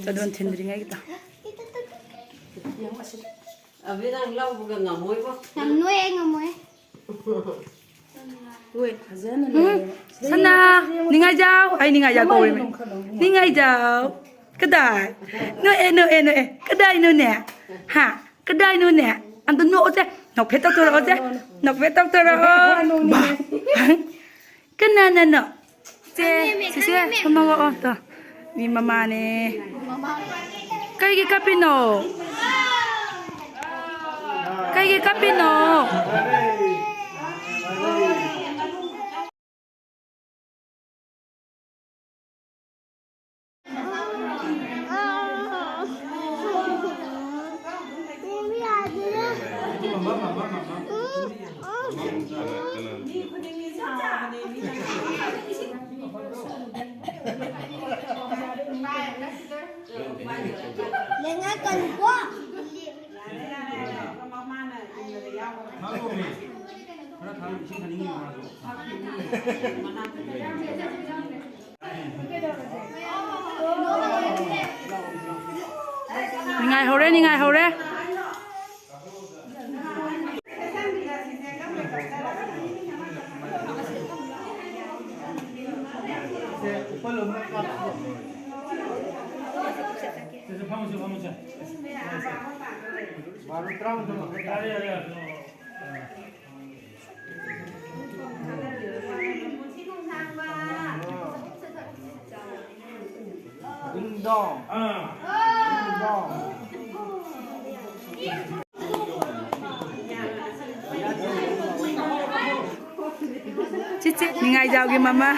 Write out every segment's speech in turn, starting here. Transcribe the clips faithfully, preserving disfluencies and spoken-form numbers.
ꯑꯗꯨꯝ ꯊꯤꯟꯗ꯭ꯔꯤꯉꯩꯒꯤꯗꯣ꯫ ꯑꯕꯤ, ꯅꯪ ꯂꯧꯕꯒ ꯉꯝꯃꯣꯏꯕꯣ꯫ ꯉꯝꯃꯣꯏ, ꯑꯩ ꯉꯝꯃꯣꯏ꯫ ꯍꯣꯏ, ꯐꯖꯅ ꯂꯩꯔꯦ꯫ ꯁꯅꯥ, ꯅꯤꯡꯉꯥꯏꯖꯥꯎ, ꯑꯩ ꯅꯤꯡꯉꯥꯏꯖꯥꯎ ꯀꯧꯔꯤꯃꯤ꯫ ꯅꯤꯡꯉꯥꯏꯖꯥꯎ꯫ ꯀꯗꯥꯏ? ꯅꯣꯛꯑꯦ, ꯅꯣꯛꯑꯦ, ꯅꯣꯛꯑꯦ꯫ ꯀꯗꯥꯏꯅꯣꯅꯦ? ꯍꯥ? ꯀꯗꯥꯏꯅꯣꯅꯦ? ꯑꯝꯇ ꯅꯣꯛꯑꯣꯁꯦ꯫ ꯅꯣꯛꯐꯦꯠ ꯇꯧꯊꯣꯔꯛꯑꯣꯁꯦ꯫ ꯅꯣꯛꯐꯦꯠ ꯇꯧꯊꯣꯔꯛꯑꯣ꯫ ꯕꯥ꯫ ꯀꯅꯥꯅꯅꯣ? ꯁꯦ, ꯁꯤꯁꯦ, ꯁꯣꯝꯗ ꯂꯥꯛꯑꯣ꯫ ꯇꯣ꯫ ꯃꯤ ꯃꯃꯥꯅꯦ꯫ ꯀꯩꯒꯤ ꯀꯞꯄꯤꯅꯣ? ꯀꯩꯒꯤ ꯀꯞꯄꯤꯅꯣ? ꯂꯦꯡꯉꯥꯏ ꯀꯟꯀꯣ꯫ ꯅꯤꯡꯉꯥꯏ ꯍꯧꯔꯦ, ꯅꯤꯡꯉꯥꯏ ꯍꯧꯔꯦ꯫ ꯆꯤꯆꯦ ꯅꯤꯡꯉꯥꯏꯖꯥꯎꯒꯤ ꯃꯃꯥ꯫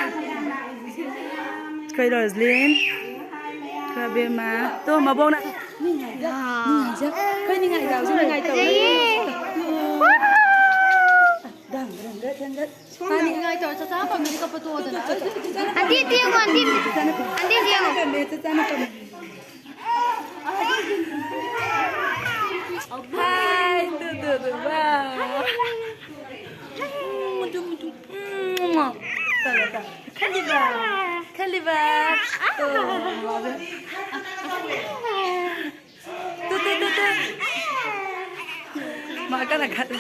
ꯑꯩꯈꯣꯏ ꯔꯣꯁꯂꯤꯟ꯫ ꯑꯩꯈꯣꯏ ꯑꯕꯦꯝꯃ꯫ ꯇꯣ ꯃꯕꯣꯛꯅ꯫ ꯅꯤꯡꯉꯥꯏꯖꯥꯎ꯫ ꯑꯩꯈꯣꯏ ꯅꯤꯡꯉꯥꯏꯖꯥꯎꯁꯨ ꯅꯤꯡꯉꯥꯏ ꯇꯧꯔꯦ꯫ ꯐꯖꯩꯌꯦ꯫ ꯗꯪ ꯗꯪ ꯗꯪ ꯗꯪ꯫ ꯐꯅꯤ꯫ ꯅꯤꯡꯉꯥꯏ ꯇꯧꯔ ꯆꯥꯛꯆꯥ ꯐꯝꯗꯗꯤ ꯀꯞꯄ ꯇꯣꯛꯑꯣꯗꯅ꯫ ꯑꯟꯇꯤ, ꯑꯟꯇꯤ ꯌꯦꯡꯉꯣ, ꯑꯟꯇꯤ꯫ ꯑꯟꯇꯤ ꯌꯦꯡꯉꯣ꯫ ꯆꯥꯛꯆꯥꯅ ꯐꯝꯃꯦ, ꯆꯥꯛꯆꯥꯅ ꯐꯝꯃꯦ꯫ ꯍꯥꯏ, ꯇꯨ, ꯇꯨ, ꯇꯨ, ꯕꯥ꯫ ꯃꯨꯇꯨ, ꯃꯨꯇꯨ꯫ ꯇꯧꯔꯦ, ꯇꯧꯔꯦ꯫ ꯈꯜꯂꯤꯕ? ꯆꯠꯂꯤꯕ꯫ Two. Two, two, two, two. ꯃꯥ ꯀꯟꯅ ꯈꯠꯂꯤ꯫